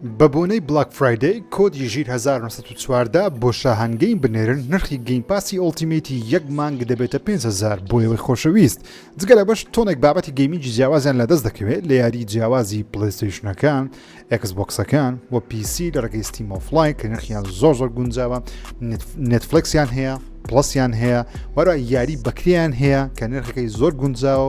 بە بۆنەی Black Friday کۆدی ژیر 1914 بۆ شاهان گەیم بنێرن نرخی Game Pass ی Ultimate ی یەک مانگ دەبێتە 5000 بۆ ئێوەی خۆشەویست جگە لەبەش تۆنێک بابەتی gaming ی جیاوازیان لەدەست دەکەوێت لە یاری جیاوازی PlayStation ەکان Xbox ەکان و PC لە ڕێگەی Steam offline کە نرخیان زۆر زۆر گونجاوە Netflix یان هەیە Plus یان هەیە وەرا یاری بەکریان هەیە کە نرخەکەی زۆر گونجاوە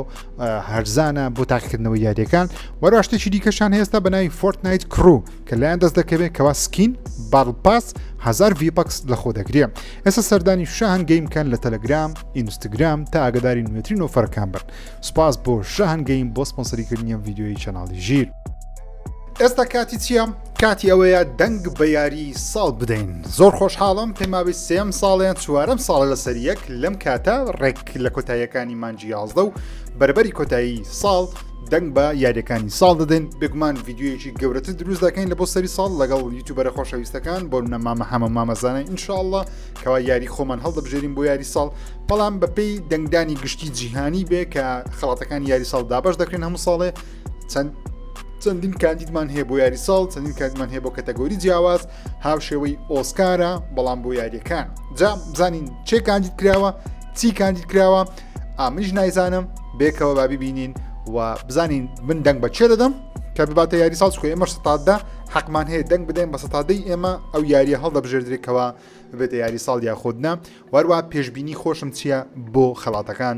هەرزانە بۆ تاقیکردنەوە یاریەکان وەرا شتێکی دیکەشان هێستا بە ناوی Fortnite Crew کە لایەن دەست دەکەوێت کەوا skin Battle Pass هزار V-Bucks لەخۆ دەگرێ ئێستا سەردانی شاهان گەیم کەن لە تەلەگرام ئینستاگرام تا ئاگداری نوێترین offer ەکان بن سپاس بۆ شاهان گەیم بۆ سپۆنسەریکردنی ئەم ڤیدیۆی channel ی ژیر. ئێستا کاتی چییە؟ کاتی ئەوەیە دەنگ بە یاری ساڵ بدەین زۆر خۆشحاڵم پێماوی سێم ساڵیان چوارەم ساڵە لەسەر یەک لەم کاتە ڕێک لە کۆتاییەکانی مانجی 11 و بەربەری کۆتایی ساڵ دەنگ بە یاریەکانی ساڵ دەدەین بێگومان ڤیددیویەکی گەورەتر دروست دەکەین لە بۆ سەری ساڵ لەگەڵ یوتیوبەرە خۆشەویستەکان بۆ نە مامە هەمە مامەزانە ئینشاءله کەوا یاری خۆمان هەڵدەبژێرین بۆ یاری ساڵ بەڵام بەپێی دەنگدانی گشتی جیهانی بێ کە خەڵاتەکانی یاری ساڵ دابش دەکرێن هەموو ساڵێ چەند چەندین کاندیدمان هەیە بۆ یاری ساڵ چەندین کاندیدمان هەیە بۆ category جیاواز هاوشێوەی ئۆسکارە بەڵام بۆ یاریەکان جا بزانین چێ کاندید کراوە چی کاندید کراوە ئامنیش نایزانم بێکەوە بابی بینین و بزانین من دەنگ بە چێ دەدەم کە بباتە یاری ساڵ چکۆ ئێمە سەتادا حەقمان هەیە دەنگ بدەین بە سەتادەی ئێمە ئەو یاریە هەڵدەبژێردرێکەوە ببێتە یاری ساڵ یاخود نا وەروە پێشبینی خۆشم چییە بۆ خەڵاتەکان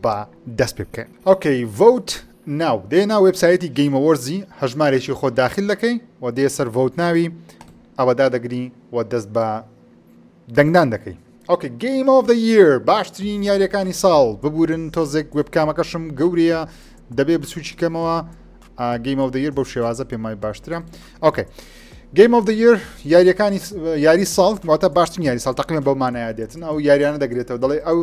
با دەست پێ بکەین okay vote now دێ ناو وێبسایەتی Game Awards ی هەژمارێکی خۆت داخل دەکەی و دێ سەر vote now ی ئەوە دادەگری و دەست بە دەنگدان دەکەی okay Game of the Year باشترین یاریەکانی ساڵ ببورن تۆزێک webcam ەکەشم گەورەیە دەبێ بچوکی کەمەوە Game of the Year بەو شێوازە پێم وای باشترە okay Game of the Year یاریەکانی یاری ساڵ واتە باشترین یاری ساڵ تقریبا بەو مانایە دێتن ئەو یاریانە دەگرێتەوە دەڵێ ئەو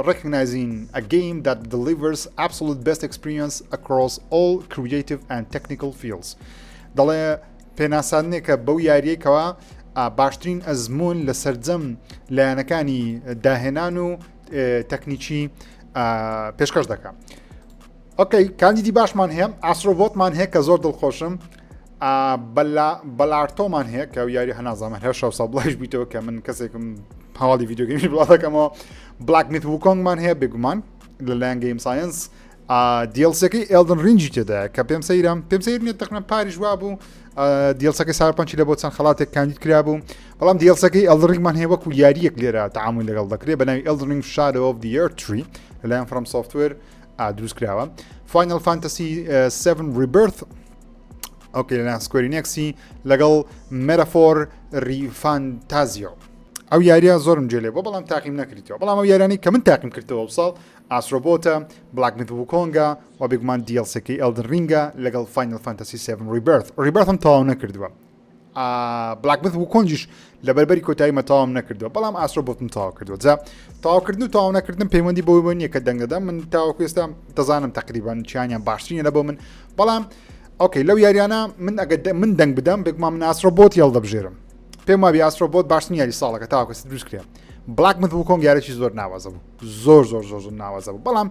recognizing a game that delivers absolute best experience across all creative and technical fields دەڵێ پێناساندنێکە بەو یاریەکەوە باشترین ئەزمون لە سەرجەم لایەنەکانی داهێنان و تەکنیکی پێشکەش دەکات okay کاندیدی باشمان هەیە Astro Bot مان هەیە کە زۆر دڵخۆشم بەلارتۆمان هەیە کە یاری هەنازامە هەر شەو ساڵ بڵاویش بیتەوە کە من کەسێکم هەواڵی video game ی بڵاو دەکەمەوە Black Myth Wukong مان هەیە بێگومان لەلایەن Game Science DLC ەکەی Elden Ring ی تێدایە کە پێم سەیرم پێم سەیر نیە تەقریبا پاریش وا بوو DLC ەکەی Cyberpunk ی لە بۆ چەند خەڵاتێک کاندید کرا بوو بەڵام DLC ەکەی Elden Ring مان هەیە وەکو یاریەک لێرە تعامل لەگەڵ دەکرێت بە ناوی Elden Ring Shadow of the Erdtree لەلایەن FromSoftware دروست کراوە Final Fantasy 7 Rebirth okay لەلایەن Square Enix ی لەگەڵ Metaphor ReFantazio ئەو یاریە زۆرم جێلێ بۆ بەڵام تاقیم نەکردیەوە بەڵام ئەو یارانی کە من تاقیم کردەوە ساڵ Astro Bot ە Black Myth Wukong ە و بێگومان DLC ەکەی Elden Ring ە لەگەڵ Final Fantasy 7 Rebirth Rebirth م تەواو نەکردووە Black Myth Wukong یش لە بەربەری کۆتایی مەتەواوم نەکردووە بەڵام Astro Bot م تەواو کردووە جا تەواوکردن و تەواو نەکردن پەیوەندی بۆ بۆ نییە کە دەنگ دەدەم من تاوەکو ئێستا دەزانم تقریبان چیانیان باشترینە لە بۆ من بەڵام okay لەو یاریانە من ئەگەر من دەنگ بدەم بێگومان من Astro Bot هەڵدەبژێرم پێم وابی Astro Bot باشترین یاری ساڵەکە تاوەکو ئێستا دروست کرێ Black Myth Wukong یارێکی زۆر ناوازە بوو زۆر زۆر زۆر زۆر ناوازە بوو بەڵام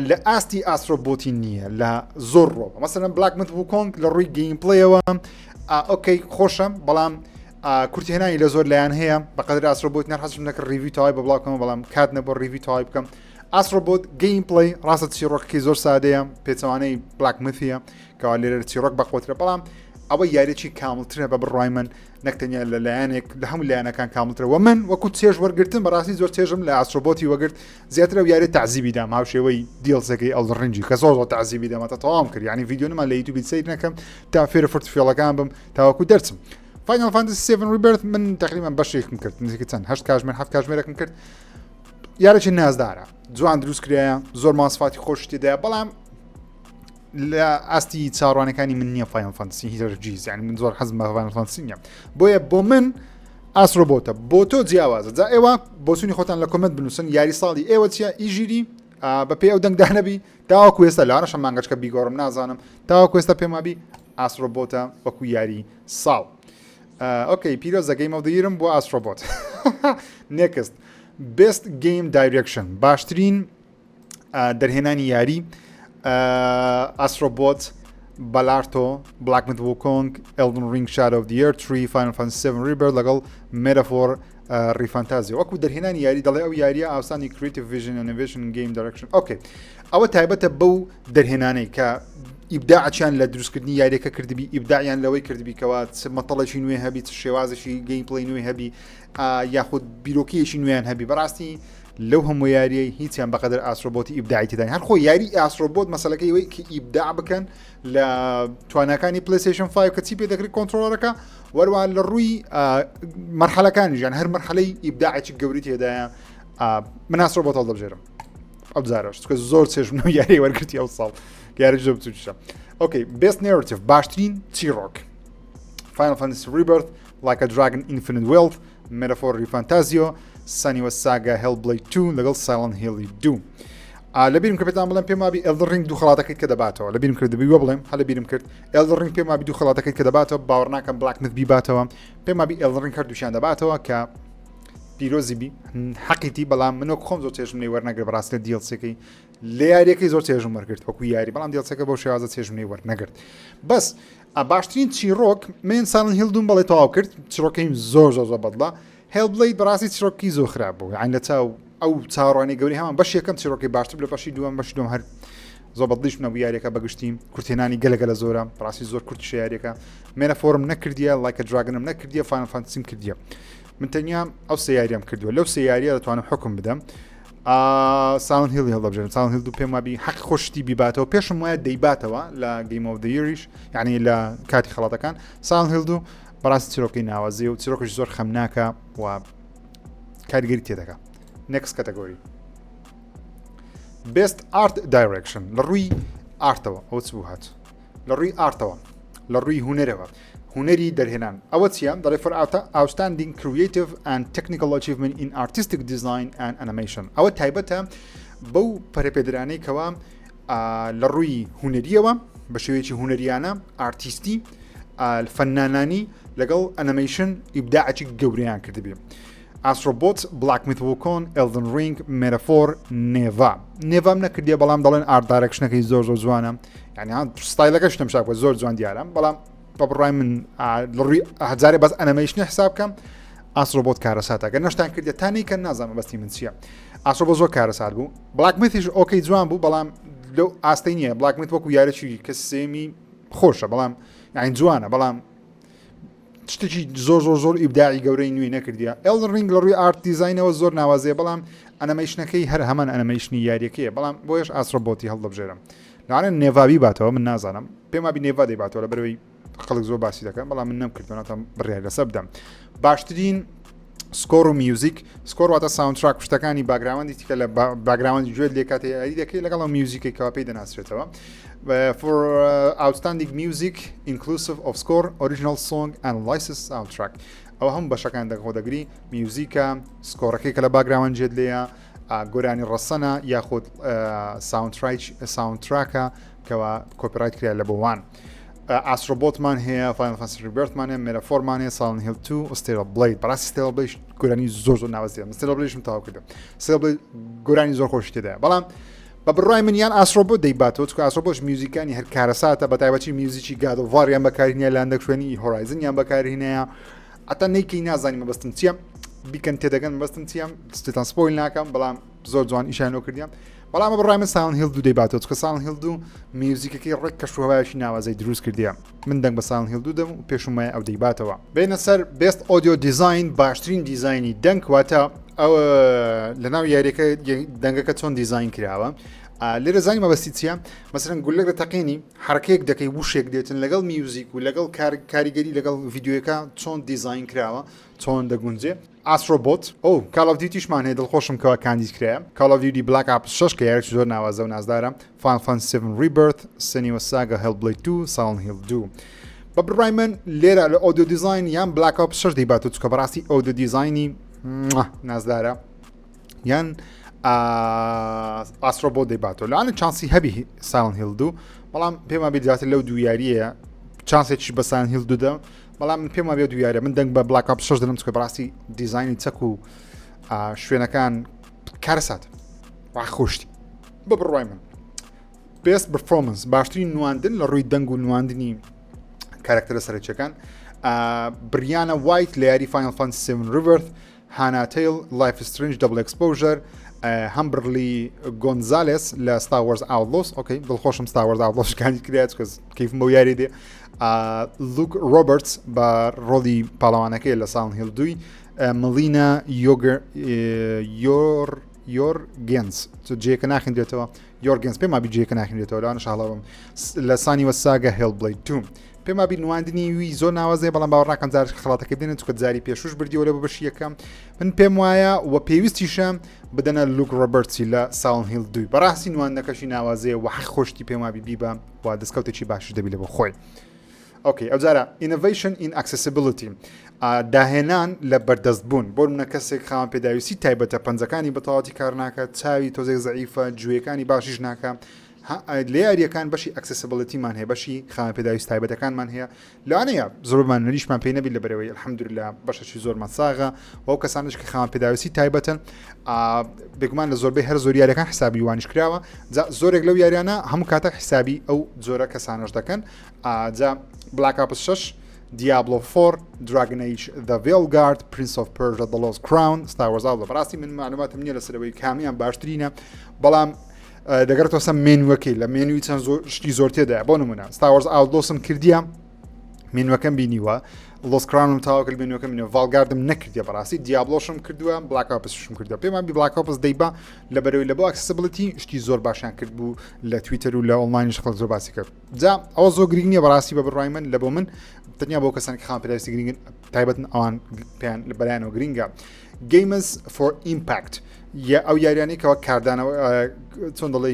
لە ئاستی Astro Bot ی نییە لە زۆر ڕۆ مەسەلەن Black Myth Wukong لە ڕووی gameplay ەوە okay خۆشە بەڵام کورتهێنانی لە زۆر لایەن هەیە بەقدر Astro Bot نەرحەزم نەکرد review تەوای بە بڵاوکەمەوە بەڵام کات نەبوو review تەوای بکەم Astro Bot gameplay ڕاستە چیڕۆکەکەی زۆر سادەیە پێچەوانەی Black Myth ە کەوا لێرە چیڕۆک بەقوترە بەڵام ئەوە یاریی کاملترە بە بڕای من نەک تەنیا لە لایەنێک لە هەموو لایەنەکان کاملترە وە من وەکو چێژ وەرگتن بەڕاستی زۆر چێژم لە Astro Bot ی وەگرت زیاتر ئەو یاری تەعزیبی دام هاوشێوەی DLC ەکەی Elden Ring ی کە زۆر زۆر تەعزیبی دەمەتە تەواوم کرد یعنی ڤیدیۆ نما لە یوتیوبی سەیر نەکەم تا فێرە فرت فێڵەکان بم تاوەکو دەرچم Final Fantasy 7 Rebirth من تقریبا بەشێکم کرد نزیکە چەند هەشت کاژمێر هەفت کاژمێرێکم کرد یارێکی نازدارە جوان دروست کرایە زۆر ماسفاتی خۆش تێدایە بەڵام لە ئاستی چاڕوانەکانی من نییە Final Fantasy هیرجیز یعنی من زۆر حەزم بە Final Fantasy نییە بۆیە بۆ من Astro Bot ە بۆ تۆ جیاوازە جا ئێوە بۆچوونی خۆتان لە comment بنووسن یاری ساڵی ئێوە چیە ئیژیری بە پێی ئەو دەنگدانەبی تاوەکو ئێستا لەوانەشە مانگەچکە بیگۆڕم نازانم تاوەکو ئێستا پێم وابی Astro Bot ە وەکو یاری ساڵ okay پیرۆزە Game of the Year م بۆ Astro Bot next best game direction باشترین دەرهێنانی یاری Astro Bot. Balatro Black Myth Wukong Elden Ring Shadow of the Erdtree Final Fantasy 7 Rebirth لەگەڵ Metaphor ReFantazio وەکو دەرهێنانی یاری دەڵێ ئەو یاریە outstanding creative vision innovation game direction okay ئەوە تایبەتە بەو دەرهێنانەی کە ئیبداعچیان لە دروستکردنی یاریەکە کردبی ئیبداعیان لەوەی کردبی کەوا چ مەتەڵێکی نوێ هەبی چ شێوازێکی gameplay نوێ هەبی یاخود بیرۆکەیەکی نوێیان هەبی بەڕاستی لەو هەموو یاریەی هیچیان بەقەدەر Astro Bot ی ئیبداعی تێدانی هەر خۆ یاری Astro Bot مەسەلەکەی ئەوەی کە ئیبداع بکەن لە تواناکانی PlayStation 5 کە چی پێ دەکرێت controller ەکە وەروە لە ڕووی مەرحەلەکانی ژیان هەر مەرحەلەی ئیبداعێکی گەوری تێدایە من Astro Bot هەڵدەبژێرم ئەو جارەش چونکە زۆر چێژم لەو یاری وەرگرتی ئەو ساڵ یاری زۆر بچووکیشە okay best narrative باشترین چیڕۆک Final Fantasy Rebirth Like a Dragon Infinite Wealth Metaphor ReFantazio Senua's Saga Hellblade 2 لەگەڵ Silent Hill ی دوو لەبیرم کە پێتان بڵێم پێم وابی Elden Ring دوو خەڵاتەکەی کە دەباتەوە لەبیرم کرد دەبی وە بڵێم هە لەبیرم کرد Elden Ring پێم وابی دوو خەڵاتەکەی کە دەباتەوە باوەڕ ناکەم Black Myth بیباتەوە پێم وابی Elden Ring هەردووشیان دەباتەوە کە پیرۆزی بی حەقیتی بەڵام من وەک خۆم زۆر چێژم لێ وەرنەگرت بەڕاستی لە DLC ەکەی لە یاریەکەی زۆر چێژم وەرگرت وەکو یاری بەڵام DLC ەکە بەو شێوازە چێژم لێ وەرنەگرت بەس باشترین چیرۆک من Silent Hill دووم بەڵێ تەواو کرد چیرۆکەیم زۆر زۆر زۆر بەدڵە Hellblade بەڕاستی چیرۆکی زۆر خراپ بوو یان لە چاو ئەو چاوەڕوانی گەوری هەمان بەش یەکەم چیرۆکی باشتر لە بەشی دووەم بەشی دووەم هەر زۆر بەدڵیش نەبوو یاریەکە بەگشتی کورتێنانی گەلە گەلە زۆرە بەڕاستی زۆر کورت یاریەکە Metaphor م نەکردیە Like a Dragon م نەکردیە Final Fantasy م کردیە من تەنیا ئەو سێ یاریەم کردووە لەو سێ یاریە دەتوانم حکم بدەم Silent Hill ی هەڵدەبژێرم Silent Hill دوو پێم وابی حەق خۆشتی بیباتەوە پێشم وایە دەیباتەوە لە Game of the Year یش یعنی لە کاتی خەڵاتەکان Silent Hill دوو بەڕاستی چیرۆکی ناوازی و چیرۆکیش زۆر خەمناکە و کاریگەری تێدەکە next category best art direction لە ڕووی art ەوە ئەو چ بوو هات لە ڕووی art ەوە لە ڕووی هوەرەوە هونەری دەرهێنان ئەوە چیە؟ دەڵێ for outstanding creative and technical achievement in artistic design and animation ئەوە تایبەتە بەو پەرەپێدرانەی کەوا لە ڕووی هونەریەوە بە شێوەیەکی هونەریانە ئارتیستی فەنانانی لەگەڵ ئەنیمەیشن ئیبداعێکی گەورەیان کردبێ. Astro Bot، Black Myth Wukong، Elden Ring، Metaphor، Neva. Neva م نەکردیە بەڵام دەڵێن art direction ەکەی زۆر زۆر جوانە یعنی ستایلەکەش تەمشا بکە زۆر جوان دیارە بەڵام بە بڕای من لە ڕووی هەزارێ بەس ئەنەمەیشنی حساب بکەم Astro Bot کارەساتە گەر نەشتان کردە تا نیکە نازانم بەستی من چییە Astro Bot زۆر کارەسات بوو Black Myth یش okay جوان بوو بەڵام لەو ئاستەی نییە Black Myth وەکو یارێکی کە سێمی خۆشە بەڵام یعنی جوانە بەڵام شتێکی زۆر زۆر زۆر ئیبداعی گەورەی نوێی نەکردیە Elden Ring لە ڕووی art design ەوە زۆر ناوازەیە بەڵام ئەنەمەیشنەکەی هەر هەمان ئەنەمەیشنی یاریەکەیە بەڵام بۆیش Astro Bot ی هەڵدەبژێرم لەوانە Neva بیباتەوە من نازانم پێم وابی Neva دەیباتەوە لە بەرەوەی خەڵک زۆر باسی دەکەن بەڵام من نەمکردووە ناتوانم بڕیار لەسەر بدەم باشترین score و music score واتە soundtrack شتەکانی background ی تیکە لە background ی گوێت لێ کاتێ یاری دەکەی لەگەڵ ئەو میوزیکێک کەوا پێی دەناسرێتەوە for outstanding music inclusive of score original song and licensed soundtrack ئەوە هەموو بەشەکان دەخۆ دەگری میوزیکە score ەکەی کە لە background جێت لێیە گۆرانی ڕەسەنە یاخود soundtrack ە کەوا copyright کرا لە بۆوان Astro Bot مان هەیە Final Fantasy Rebirth مان هەیە Metaphor مان هەیە Silent Hill 2 و Stellar Blade بەڕاستی Stellar Blade گۆرانی زۆر زۆر ناوازەیە من Stellar Blade شم تەواو کردم Stellar Blade گۆرانی زۆر خۆشی تێدایە بەڵام بە بڕای من یان Astro Bot دەیباتەوە چونکە Astro Bot ش میوزیکانی هەر کارەساتە بە تایبەتی میوزیکی God of War یان بەکارهینە لە هەندێک شوێنی Horizon یان بەکارهینەیە ئەتا نیکی نازانی مەبەستم چییە بیکەن تێدەگەن مەبەستم چییە ستان spoil ناکەم بەڵام زۆر جوان ئیشانەوە کردیان بەڵام بڕای من Silent Hill دوو دەیباتەوە چونکە Silent Hill دوو میوزیکەکەی ڕێک کەشوهوایەکی ناوازەی دروست کردیە من دەنگ بە Silent Hill دوو دەم و پێشم وایە ئەو دەیباتەوە بێنە سەر best audio design باشترین دیزاینی دەنگ واتە ئەو لەناو یاریەکە دەنگەکە چۆن دیزاین کراوە لێرە زانی مەبەستی چییە مەسەرەن گولەک لە تەقینی حرەکەیەک دەکەی وشێک دێتن لەگەڵ میوزیک و لەگەڵ کاریگەری لەگەڵ ڤیددیوەکە چۆن دیزاین کراوە چۆن دەگونجێ Astro Bot، ئۆو Call of Duty شمان هەیە دڵخۆشم کەوا کاندید کرایە Call of Duty Black Ops 6 کە یاریی زۆر ناوازە و نازدارە Final Fantasy 7 Rebirth Senua's Saga Hellblade 2 Silent Hill 2 بە بڕای من لێرە لە audio design یان Black Ops 6 دەیبات و چکە بەڕاستی audio design ی نازدارە یان Astro Bot دەیباتەوە لەوانە چانسی هەبی Silent Hill 2 بەڵام پێمان بێت زیاتر لەو دوو یاریەیە چانسێکی بە Silent Hill 2 دەم بەڵام من پێم وابێ دوو یاریە من دەنگ بە Black Ops 6 دەدەم چونکە بەڕاستی دیزاینی چەک و شوێنەکان کارەسات وا خۆشتی بە بڕوای من. Best Performance باشترین نواندن لە ڕووی دەنگ و نواندنی کارکتەرە سەرەکیەکان بریانە وایت لە یاری Final Fantasy 7 Rebirth هانا تەیل Life Strange Double Exposure هەمبرلی گۆنزالێس لە Star Wars Outlaws okay دڵخۆشم Star Wars Outlaws کانی کرێت کەس کەیفم بەو یاری دێ لوک ڕۆبرتس بە ڕۆڵی پاڵەوانەکەی لە Silent Hill دووی ملینا یۆگەر یۆر یۆرگێنس جێکە ناخندێتەوە یۆرگێنس پێم وابی جێکە ناخندێتەوە لەوانە شاڵەوەم لە Senua's Saga Hellblade 2 پێم وابی نواندنی وی زۆر ناوازەیە بەڵام باوەڕ ناکەم جارش خەڵاتەکە بێنن چونکە جاری پێشوش بردیەوە لە بۆ بەشی یەکەم من پێم وایە و پێویستیشە بدەنە لوک ڕۆبەرتسی لە Silent Hill دووی بەڕاستی نواندنەکەشی ناوازەیە و حەق خۆشتی پێم وابی بیبە و دەستکەوتێکی باشش دەبی لە بۆ خۆی. okay ئەوجارە Innovation in Accessibility داهێنان لە بەردەست بوون بۆ منە کەسێک خاوەن پێداویستی تایبەتە پەنجەکانی بەتەواتی کار ناکە چاوی تۆزێک زەعیفە گوێیەکانی باشیش ناکە لە یاریەکان بەشی accessibility مان هەیە بەشی خاوەن پێداویست تایبەتەکانمان هەیە لەوانەیە زۆربەمان نەریشمان پێی نەبی لە بەرەوەی الحمدلله بەشەکی زۆرمان ساغە و ئەو کەسانش کە خاوەن پێداویستی تایبەتن بێگومان لە زۆربەی هەر زۆر یاریەکان حسابی وانیش کراوە زۆرێک لەو یاریانە هەموو کاتە حسابی ئەو جۆرە کەسانش دەکەن جا Black Ops 6 Diablo 4 Dragon Age The Veilguard Prince of Persia The Lost Crown Star Wars Outlaws بەڕاستی من معلوماتم نییە لەسەرەوەی کامیان باشترینە بەڵام دەگەڕێتەوە سەر مێنوەکەی لە مێنوی چەند زۆر شتی زۆر تێدایە بۆ نمونە Star Wars Outlaws م کردیە مێنوەکەم بینیوە Lost Crown م تاوا کرد مێنوەکەم بینیوە Veilguard م نەکردیە بەڕاستی Diablo شم کردووە Black Ops شم کردووە پێمان بی Black Ops دەیبا لە بەرەوەی لە بۆ accessibility شتی زۆر باشیان کرد بوو لە تویتەر و لە ئۆنلاینش خەڵک زۆر باسی کرد جا ئەوە زۆر گرنگ نییە بەڕاستی بە بڕای من لە بۆ من تەنیا بۆ کەسان کە خاوەن پێداویستی گرنگن تایبەتن ئەوان پێیان لە بەلایەنەوە گرنگە Games for Impact یا ئەو یاریانەی کەوا کاردانەوە چۆن دەڵێ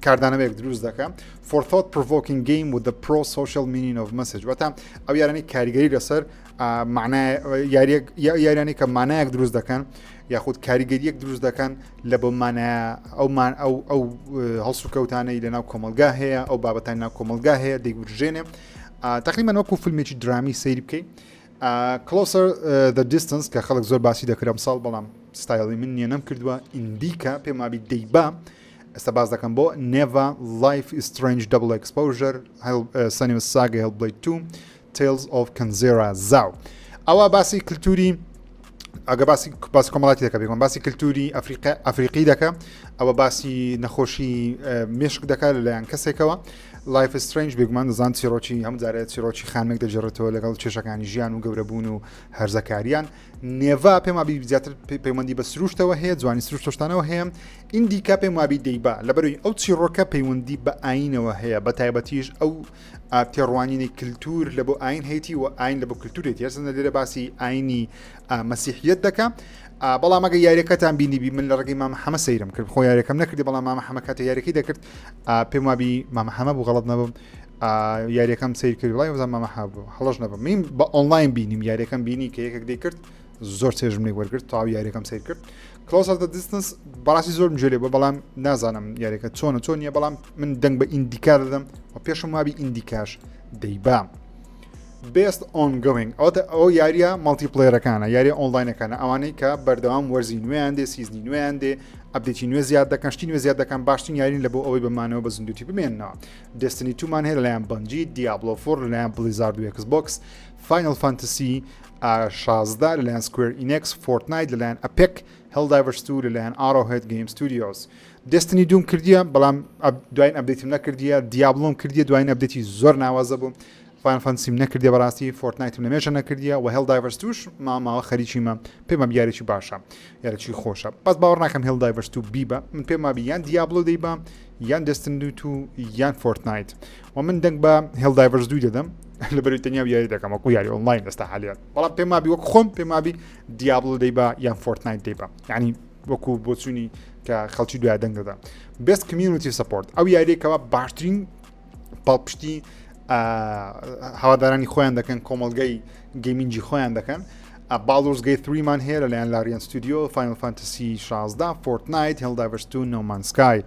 کاردانەوەیەک دروست دەکە for thought provoking game with the pro social meaning of message واتە ئەو یارانەی کاریگەری لەسەر یاریەک یاریانەی کە مانایەک دروست دەکەن یاخود کاریگەریەک دروست دەکەن لە بۆ مانایە ئەو مان ئەو ئەو هەڵسوکەوتانەی لەناو کۆمەلگا هەیە ئەو بابەتانی ناو کۆمەلگا هەیە دەیورژێنێ تقریبا وەکو فیلمێکی درامی سەیری بکەیت Closer the Distance کە خەڵک زۆر باسی دەکرد ئەمساڵ بەڵام ستایلی من نییە نەم کردووە Indika پێم وابی دەیبا ئێستا باز دەکەم بۆ Neva Life Strange Double Exposure Senua's Saga Hellblade 2 Tales of Kenzera Zau ئەوە باسی کللتوری ئەگە باسی باسی کۆمەڵاتی دەکە بێگومان باسی کللتوری ئەفریقا ئەفریقی دەکە ئەوە باسی نەخۆشی مشک دەکات لەلایەن کەسێکەوە Life Strange بێگومان دەزان چیرۆکی هەم جارێت چیرۆکی خانمێک دەگێڕێتەوە لەگەڵ کێشەکانی ژیان و گەورەبوون و هەرزەکاریان Neva پێم وابی زیاتر پەیوەندی بە سروشتەوە هەیە جوانی سروشتۆشتانەوە هەیە Indika پێم وابی دەیبا لەبەروی ئەو چیڕۆکە پەیوەندی بە ئاینەوە هەیە بە تایبەتیش ئەو تێڕوانینی کللتور لە بۆ ئاین هەیتی و ئاین لە بۆ کللتورێتی هەرسەندە لێرە باسی ئاینی مەسیحیت دەکە بەڵام ئەگە یاریەکەتان بینیبی من لە ڕێگەی مامە حەمە سەیرم کرد خۆ یاریەکەم نەکردی بەڵام مامە حەمە کاتێ یاریەکەی دەکرد پێم وابی مامە حەمە بوو غەڵەت نەبم یاریەکەم سیر کرد وڵای وزان مامە حەبوو هەڵەش نەبم من بە ئۆنلاین بینیم یاریەکەم بینی کە یەکێک دەیکرد زۆر چێژم لێ وەرگرت تاو یاریەکەم سیر کرد Closer the Distance بەڕاستی زۆرم گوێ لێ بوو بەڵام نازانم یاریەکە چۆنە چۆن نییە بەڵام من دەنگ بە Indika دەدەم و پێشم وابی Indika ش دەیبا. Best Ongoing ئەوەتە ئەو یاریە multiplayer ەکانە یاریە ئۆنلاینەکانە ئەوانەی کە بەردەوام وەرزی نوێیان دێ season ی نوێیان دێ update ی نوێ زیاد دەکەن شتی نوێ زیاد دەکەن باشترین یارین لە بۆ ئەوەی بەمانەوە بە زیندوتی بمێنەوە Destiny 2 مان هەیە لەلایەن Bungie Diablo 4 لەلایەن Blizzard و Xbox Final Fantasy 16 لەلایەن Square Enix Fortnite لەلایەن Epic Helldivers 2 لەلایەن Arrowhead Game Studios Destiny دووم کردیە بەڵام دوایین update م نەکردیە Diablo م کردیە دوایین update ی زۆر ناوازە بوو Final Fantasy م نەکردیە بەڕاستی Fortnite م لە مێژە نەکردیە و Helldivers توش ماماوە خەریکیمە پێم یاریی باشە یاریی خۆشە بەس باوەڕ ناکەم Helldivers 2 بیبە من پێم وابی یان Diablo دەیبا یان Destiny 2 یان Fortnite و من دەنگ بە Helldivers دوو دەدەم لەبەری تەنیا یاری دەکەم وەکو یاری ئۆنلاین ئێستا حالیان بەڵام پێم وابی وەک خۆم پێم وابی Diablo دەیبا یان Fortnite دەیبا یعنی وەکو بۆچوونی کە خەڵکی دوای دەنگ دەدا Best Community Support ئەو یاریەکەوە باشترین پاڵپشتی هەوادارانی خۆیان دەکەن کۆمەلگەی gaming ی خۆیان دەکەن Baldur's Gate 3 مان هەیە لەلایەن Larian Studio Final Fantasy 16 Fortnite Helldivers 2 No Man's Sky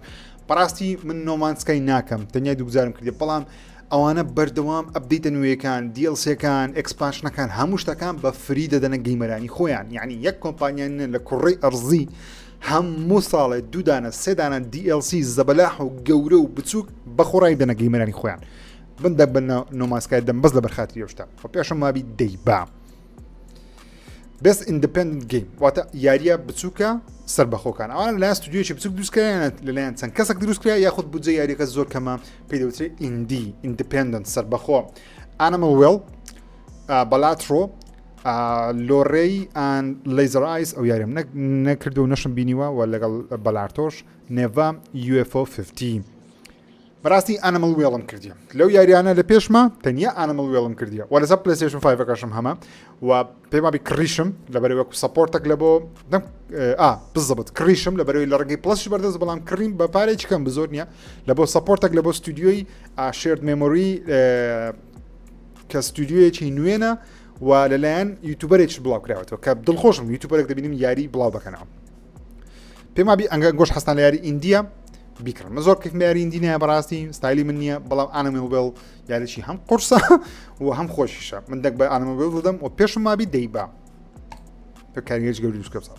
بەڕاستی من No Man's Sky ناکەم تەنیا دووگزارم کردی بەڵام ئەوانە بەردەوام update ە نوێیەکان، DLC ەکان، expansion ەکان هەموو شتەکان بە free دەدەنە gamer انی خۆیان یعنی یەک کۆمپانیا نیە لە کوڕی ئەرزی. هەموو ساڵێ دوو دانە سێ دانە DLC زەبەلاح و گەورە و بچووک بە خۆڕایی دەنە gamer انی خۆیان. من دەنگ بە No Man's Sky دەم بەس لەبەر خاتری ئەو شتە. خۆ پێشم وابی دەیبا. Best Independent Game واتە یاریە بچووکە سەربەخۆکان ئەوان لەلایەن ستودیۆیەکی بچوک دروستکرایان لەلایەن چەند کەسێک دروستکرا یاخود بودجە یاریەکە زۆر کەمە پێی دەوترێت indie independent سەربەخۆ Animal Well Balatro Lorey and Laser Eyes ئەو یاریم نەکردو و نەشم بینیوە و لەگەڵ بەلارتۆش Neva UFO 50 بەراستی Animal Well م کردیە لەو یاریانە لە پێشما تەنیا Animal Well م کردیە وە لەسەر PlayStation 5 ەکەشم هەمە و پێما بی کڕیشم لەبەرەوەی وەکو support ێک لە بۆ دەم ئا بزبت کڕیشم لەبەرەوەی لە ڕێگەی Plus ش بەردەست بەڵام کڕیم بە پارێکی کەم بزۆر نییە لە بۆ support ێک لە بۆ ستودیۆی Shared Memory کە ستودیۆیەکی نوێنە و لەلایەن YouTuber ێکی بڵاو کراوەتەوە کە دڵخۆشم YouTuber ێک دەبینم یاری بڵاو دەکەنەوە پێما بی ئەنگە گۆش حەستان لە یاری indie یە بیکڕم من زۆر کەفم یاری indie نیە بەڕاستی ستایلی من نییە بەڵام Animal Well یاریی هەم قورسە و هەم خۆشیشە من دەک بە Animal Well دەدەم و پێشم مابی دەیبا کاریگەری گەوری دروست بکە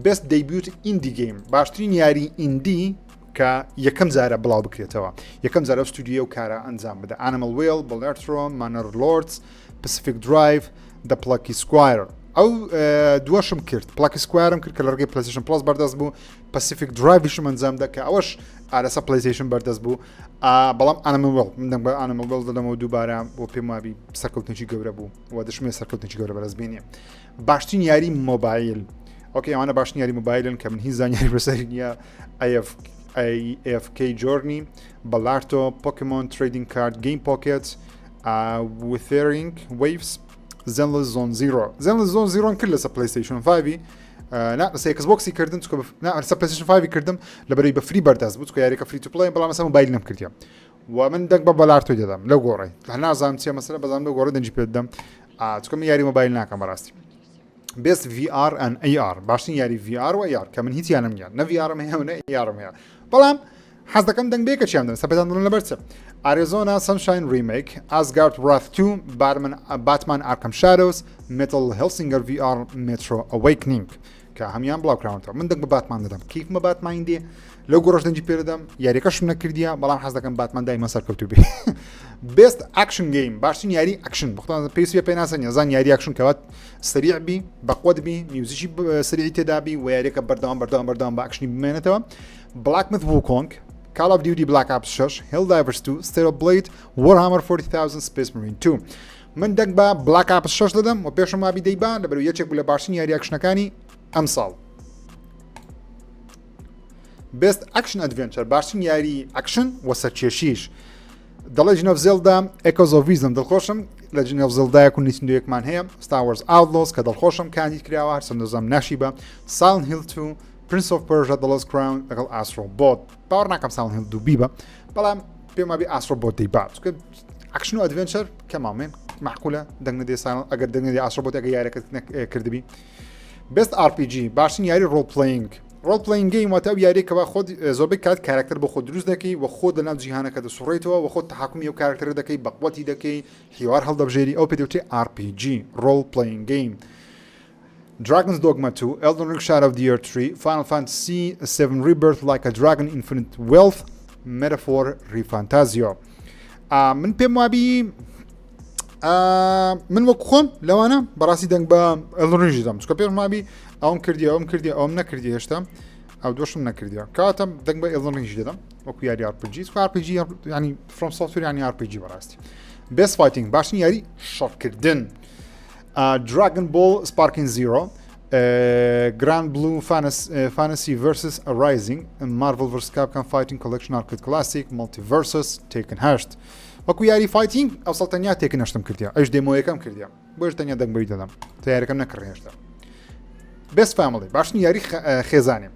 Best Debut Indie Game باشترین یاری indie کە یەکەم جارە بڵاو بکرێتەوە یەکەم جارە ستودیۆ و کارە ئەنجام بدە Animal Well Balatro Manor Lords Pacific Drive The Plucky Squire ئەو دووەشم کرد Plucky Squire م کرد کە لە ڕێگەی PlayStation Plus بەردەست بوو Pacific Drive یشم ئەنجامدا کە ئەوەش ئارەسە PlayStation بەردەست بوو بەڵام Animal Well من دەنگ بە Animal Well دەدەمەوە دووبارە بۆ پێم وابی سەرکەوتنێکی گەورە بوو و دەشمێ سەرکەوتنێکی گەورە بەدەست بێنێ باشترین یاری مۆبایل okay ئەوانە باشترین یاری مۆبایلن کە من هیچ زانیاری بەسەری نییە AF AFK Journey Balatro Pokémon Trading Card Game Pocket Wuthering Waves Zenless Zone Zero Zenless Zone Zero م کرد لەسەر PlayStation 5 نا لەسەر Xbox ی کردم چکە نا لەسەر PlayStation 5 کردم لە بەرەی بە free بەردەست بوو چکە یاریەکە free to play بەڵام مەسەلەن مۆبایل نەم کردیە و من دەنگ بە Balatro ی دەدەم لەو گۆڕی نازانم چیە مەسەلە بەزانم لەو گۆڕی دەنگی پێ دەدەم چکە من یاری مۆبایل ناکەم بەڕاستی Best VR and AR باشترین یاری VR و AR کە من هیچیانم نییە نە VR م هەیە و نە AR م هەیە بەڵام حەز دەکەم دەنگ بێکە چیان دەم سەپێتان دڵن لەبەر چ Arizona Sunshine Remake Asgard's Wrath 2 بارمن Batman Arkham Shadows Metal Hellsinger VR Metro Awakening کە هەمان بڵاو کراونەتەوە من دەنگ بە باتمان دەدەم کیفمە باتمانی دێ لەو گۆڕش دەنگی پێ دەدەم یاریەکەشم نەکردیە بەڵام حەز دەکەم باتمان دایمە سەرکەوتوو بێ Best Action Game باشترین یاری ئەکشن بختان پێویستی بە پێناسە نیە زان یاری ئەکشن کەوات سریع بی بەقوت بی میوزیکی سریعی تێدا بی و یاریەکە بەردەوام بەردەوام بەردەوام بە ئەکشنی بمێنێتەوە Black Myth Wukong Call of Duty Black Ops 6 Helldivers 2 Stellar Blade Warhammer 40,000 Space Marine 2 من دەنگ بە Black Ops 6 دەدەم و پێشم وابی دەیبا لەبەر یەکێک بوو لە باشترین یاری ئەکشنەکانی ئەمساڵ. Best Action Adventure باشترین یاری ئەکشن و سەرکێشیش دەڵێ Legend of Zelda Echoes of Wisdom دڵخۆشم لە Legend of Zelda یەک و نیتندۆیەکمان هەیە Star Wars Outlaws کە دڵخۆشم کاندید کراوە هەرچەند دەزانم ناشی بە Silent Hill 2 Prince of Persia The Lost Crown لەگەڵ Astro Bot باوەڕ ناکەم Silent Hill 2 بیبە بەڵام پێم وابی Astro Bot دەیبا چونکە ئەکشن و adventure کەماڵ معقولە دەنگ نەدێ Silent ئەگەر دەنگ نەدێ Astro Bot ئەگە یارەکەت کردبی Best RPG باشترین یاری role playing role playing game واتە ئەو یاریە کەوا خۆت زۆربەی کات کارکتەر بۆ خۆت دروست دەکەی و خۆت لەناو جیهانەکە دەسوڕێیتەوە و خۆت تەحەکومی ئەو کارکتەرە دەکەی بەقوەتی دەکەی حیوار هەڵدەبژێری ئەو پێ دەوترێ RPG role playing game Dragon's Dogma 2, Elden Ring Shadow of the Erdtree, Final Fantasy 7 Rebirth Like a Dragon Infinite Wealth, Metaphor ReFantazio. من پێم وابی من وەک خۆم لەوانە بەڕاستی دەنگ بە Elden Ring دەم چکە پێم وابی ئەوم کردی ئەوم کردی ئەوم نەکردی هێشتا ئەو دۆشم نەکردیە کاتم دەنگ بە Elden Ring دەدەم وەکو یاری RPG RPG ینی FromSoftware ینی RPG بەڕاستی Best Fighting باشترین یاری شەڕکردن Dragon Ball Sparking Zero Granblue Fantasy Versus Arising Marvel vs Capcom Fighting Collection Arcade Classic MultiVersus Tekken هەشت وەکو یاری fighting ئەوساڵ تەنیا Tekken هەشتم کردیا ئەوش demo یەکەم کردیا بۆش تەنیا دەنگ بەوی دەدەم تیارەکەم نەکڕی هێشتا Best Family باشترین یاری خێزانێ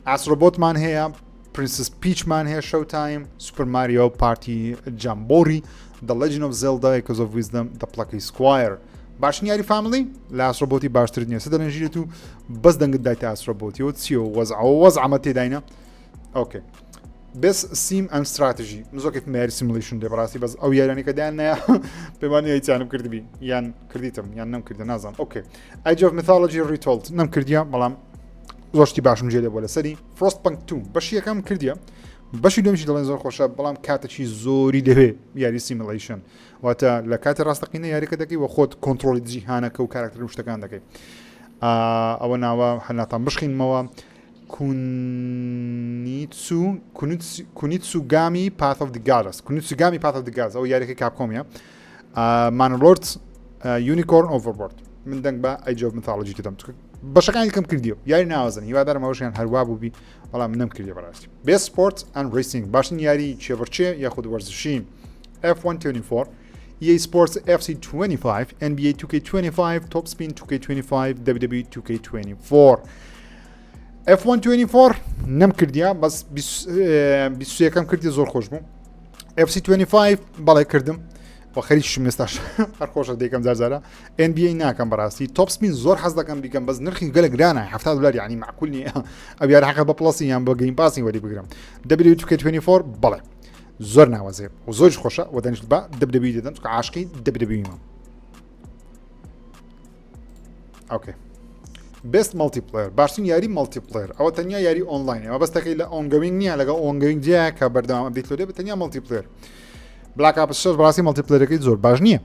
Astro Bot مان هەیە Princess Peach مان هەیە Showtime Super Mario Party Jamboree The Legend of Zelda Echoes of Wisdom The Plucky Squire باشترین یاری family لە Astro Bot ی باشتر نییە سە دەنێژیت و بەس دەنگت دایتە Astro Bot ی و چیە و وەزعەوە وەزعەمە تێداینە okay Best Sim and Strategy من زۆر کەیفم یاری simulation دێ بەڕاستی بەس ئەو یارانی کە دایان نایە پێمانە هیچیانم کردبی یان کردیتم یان نەم کردە نازانم okay Age of Mythology Retold نەم کردیە بەڵام زۆر شتی باشم جێ لێ بووە لەسەری Frostpunk 2 بەشی یەکەم کردیە بەشی دومیشی دەڵێن زۆر خۆشە بەڵام کاتێکی زۆری دەوێ یاری simulation واتە لە کاتی ڕاستەقینە یاریەکە دەکەی وە خۆت کۆنتترۆلی جیهانەکە و کاراکتەر و شتەکان دەکەی ئەوە ناوە هەناتان بشخینمەوە Kunitsu Kunitsu-Gami Path of the Goddess Kunitsu-Gami Path of the Goddess ئەو یاریەکەی Capcom ە Manor Lords Unicorn Overlord من دەنگ بە Age of Mythology دەدەم بەشەکانی کەم کردیەوە یاری ناوازن هیوادارم ئەوشیان هەروا بووبی بەڵام نەم کردی بەڕاستی best sport and racing باشترین یاری چێبڕچێ یاخود وەرزشی F124 EA Sports FC 25 NBA 2K25 Top Spin 2K25 WWE 2K24 F124 نەم کردیا بەس 21ەکەم کردی زۆر خۆش بوو FC 25 بەڵێ کردم و خەریکشم ئێستاش هەر خۆشە دەیکەم جارجارە NBA ناکەم بەڕاستی Top Spin زۆر حەز دەکەم بیکەم بەس نرخی گەلە گرانە 70 دلار یعنی معقول نییە ئەو یار حەقە بە Plus ی یان بۆ Game Pass ی وەری بگرم WWE 2K24 بەڵێ زۆر ناوازێ و زۆریش خۆشە و دەنیشت بە WWE دەدەم چونکە عاشقی WWE مە okay best multiplayer باشترین یاری multiplayer ئەوە تەنیا یاری ئۆنلاین ئەوە بەستەکەی لە ongoing نییە لەگەڵ ongoing جیا کە بەردەوام update لۆ دێ بە تەنیا multiplayer Black Ops 6 بەڕاستی multiplayer ەکەی زۆر باش نییە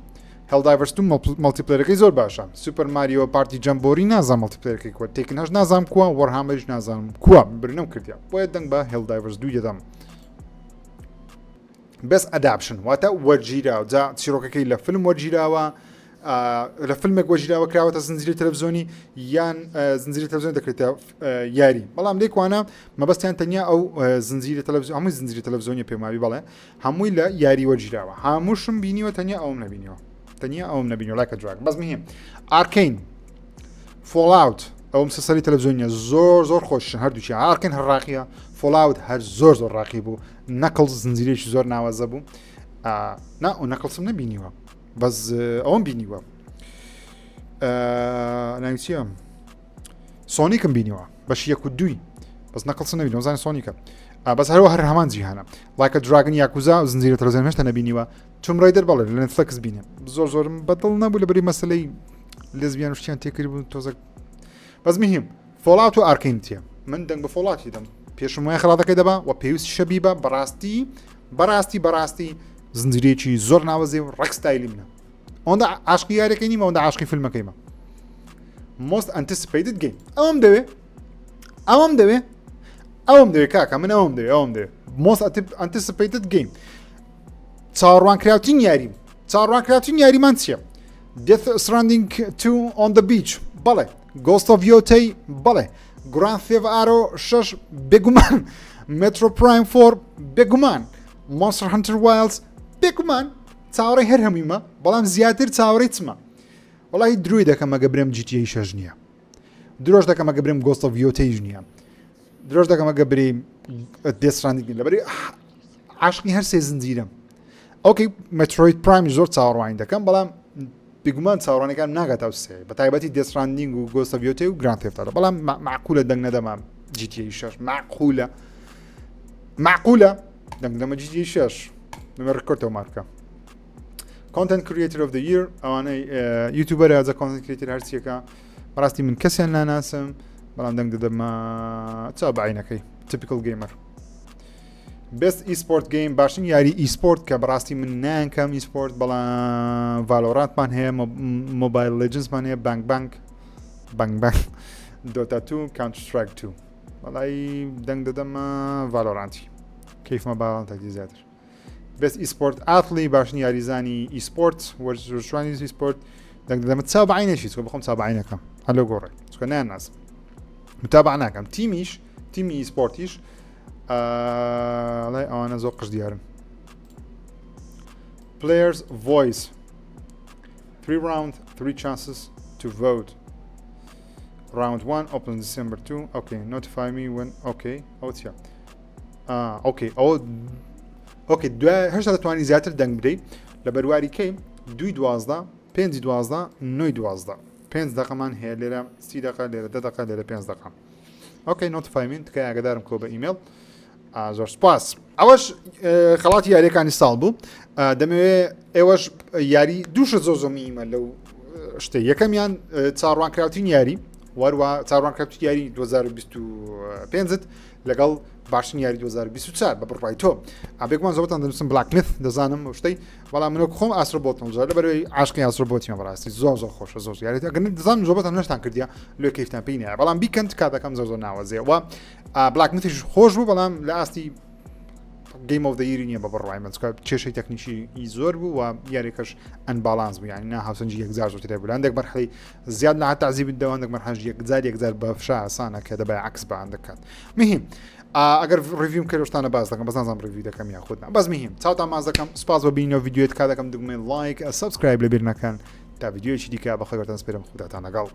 Helldivers 2 multiplayer ەکەی زۆر باشە Super Mario Party Jamboree نازانم multiplayer ەکەی کووە Tekken هەش نازانم کووە Warhammer یش نازانم کووە برنم کردیا بۆیە دەنگ بە Helldivers 2 دەدەم best adaptation واتە وەرگیراو جا چیرۆکەکەی لە فیلم وەرگیراوە لە فیلمێک وەرگیراوە کراوەتە زنجیرەی تەلەڤزیۆنی یان زنجیرەی تەلەڤزیۆن دەکرێتە یاری بەڵام لێکوانە مەبەستیان تەنیا ئەو زنجیرە تەلەڤزیۆن هەمووی زنجیرە تەلەڤزیۆنی پێماوی بەڵێ هەمووی لە یاری وەرگیراوە هەمووشم بینیوە تەنیا ئەوم نەبینیوە تەنیا ئەوم نەبینیوە Like a Dragon بەس مهم Arcane Fallout ئەوم سەسەری تەلەڤزیۆنیە زۆر زۆر خۆشن هەردووچی Arcane هەر ڕاقیە Fallout هەر زۆر زۆر ڕاقی بوو Knuckles زنجیرێکی زۆر ناوازە بوو نا و Knuckles م نەبینیوە بەس ئەوم بینیوە ناوی چییە Sonic م بینیوە بەش یەک و دووی بەس Knuckles نەبینەوە زانانی Sonic ە بەس هەروە هەر هەمان جیهانە Like a Dragon Yakuza زنجیرە تەلەڤزیۆن هێشتا نەبینیوە Tomb Raider بەڵێ لە Netflix بینێ زۆر زۆرم بەدڵ نەبوو لە بەری مەسلەی lesbian شتیان تێکرد بوو تۆزەک بەس مهم Fallout و Arcane تیە من دەنگ بە Fallout ی دەم پێشم وایە خەڵاتەکەی دەبا و پێویست شەبی بە بەڕاستی بەڕاستی بەڕاستی زنجیرەیەکی زۆر ناوەزێ و ڕێک ستایلی منە ئەوەندە عاشقی یاریەکەی نیمە ئەوەندە عاشقی فیلمەکەیمە most anticipated game ئەوم دەوێ ئەوم دەوێ ئەوم دەوێ کاکە من ئەوم دەوێ ئەوم دەوێ most anticipated game چاوەڕوانکراوترین یاری چاوەڕوانکراوترین یاریمان چییە Death Stranding 2 on the Beach بەڵێ Ghost of Yotei بەڵێ Grand Theft Auto 6 بێگومان Metroid Prime 4 بێگومان Monster Hunter Wilds بێگومان چاوەڕێی هەر هەموویمە بەڵام زیاتر چاوەڕێی چمە وەڵی درۆی دەکەم ئەگە برێم GTA 6 نییە درۆش دەکەم ئەگە برێم Ghost of Yotei یش نییە درۆش دەکەم ئەگە برێم Death Stranding لەبەری عاشقی هەر سێ زنجیرەم okay Metroid Prime زۆر چاوەڕوانی دەکەم بەڵام بێگومان چاوەڕوانەکان ناگات ئەو سێ بە تایبەتی Death Stranding و Ghost of Yotei و Grand Theft Auto بەڵام معقولە دەنگ نەدەما GTA 6 معقولە معقولە دەنگ دەمە GTA 6 دەمە ڕێکۆرد تۆمارکە content creator of the year ئەوانەی YouTuber ە content creator هەرچیەکە بەڕاستی من کەسیان ناناسم بەڵام دەنگ دەدەمە چاو بەعینەکەی Typical Gamer best esport game باشترین یاری esport کە بەڕاستی من نانکەم esport بەڵام Valorant مان هەیە Mobile Legends مان هەیە Bang Bang Bang Bang Dota 2 Counter-Strike 2 بەڵی دەنگ دەدەمە Valorant ی کەیفمە Valorant ەکی زیاتر best esport athlete باشترین یاریزانی esport وەرزشوانی esport دەنگ دەدەمە چاو بەعینێکی چکە بخۆم چاو بەعینەکەم هەلۆ گۆڕێ چکە نیان ناسم متابع ناکەم تیمیش تیمی esport یش لای ئەوانە زۆر قژ دیارن Players voice 3 round 3 chances to vote round 1 open December 2 okay notify me when okay ئەو چیە okay ئەو okay دوای هەشتا دەتوانی زیاتر دەنگ بدەیت لە بەرواری کەی دوی 12 پێنجی 12 نۆی 12 پێنج دقەمان هەیە لێرە سی دقە لێرە دە دقە لێرە پێنج دقە okay notify me تکای ئاگدارم کۆ بە ئیمێڵ زۆر سپاس ئەوەش خەڵاتی یاریەکانی ساڵ بوو دەمەوێ ئێوەش یاری دووشە زۆ زۆ میمە لەو شتە یەکەمیان چاڕوانکراوترین یاری. وەروە چاوەڕوان کردی یاری 2025 لەگەڵ باشترین یاری 2024 بە بڕوای تۆ ئابێکمان زۆرتان دەنووسم Black Myth دەزانم شتەی بەڵام منۆ خۆم Astro Bot م زۆر لەبەرەوەی عاشقی Astro Bot یمە بەڕاستی زۆر زۆر خۆشە زۆر یاری ئەگەر دەزانم زۆربەتان نەشتان کردیە لێ کەیفتان پێی نایە بەڵام بیکەن تکا دەکەم زۆر زۆر ناوەزێ و Black Myth یش خۆش بوو بەڵام لە ئاستی Game of the Year ی نییە بە بڕوای من چونکە کێشەی تەکنیکی زۆر بوو و یاریەکەش unbalance بوو یانی ناهاوسەنگی یەکجار زۆر تێدا بوو لە هەندێک مەرحەلەی زیاد لە تەعزیبت دەوە هەندێک مەرحەلەش یەکجار یەکجار بە فشا ئاسانە کە دەبای عەکس بە هەندێک کات مهم ئەگەر review م کرد شتانە باس دەکەم بەس نازانم review دەکەم یاخود نا بەس مهم چاوتان ماز دەکەم سپاس بە بینەوە ڤیدیۆیت کا دەکەم دگمەی like subscribe لەبیر نەکەن تا ڤیدیۆیەکی دیکە بەخۆی بەرتان سپێرم خوداتان لەگەڵ.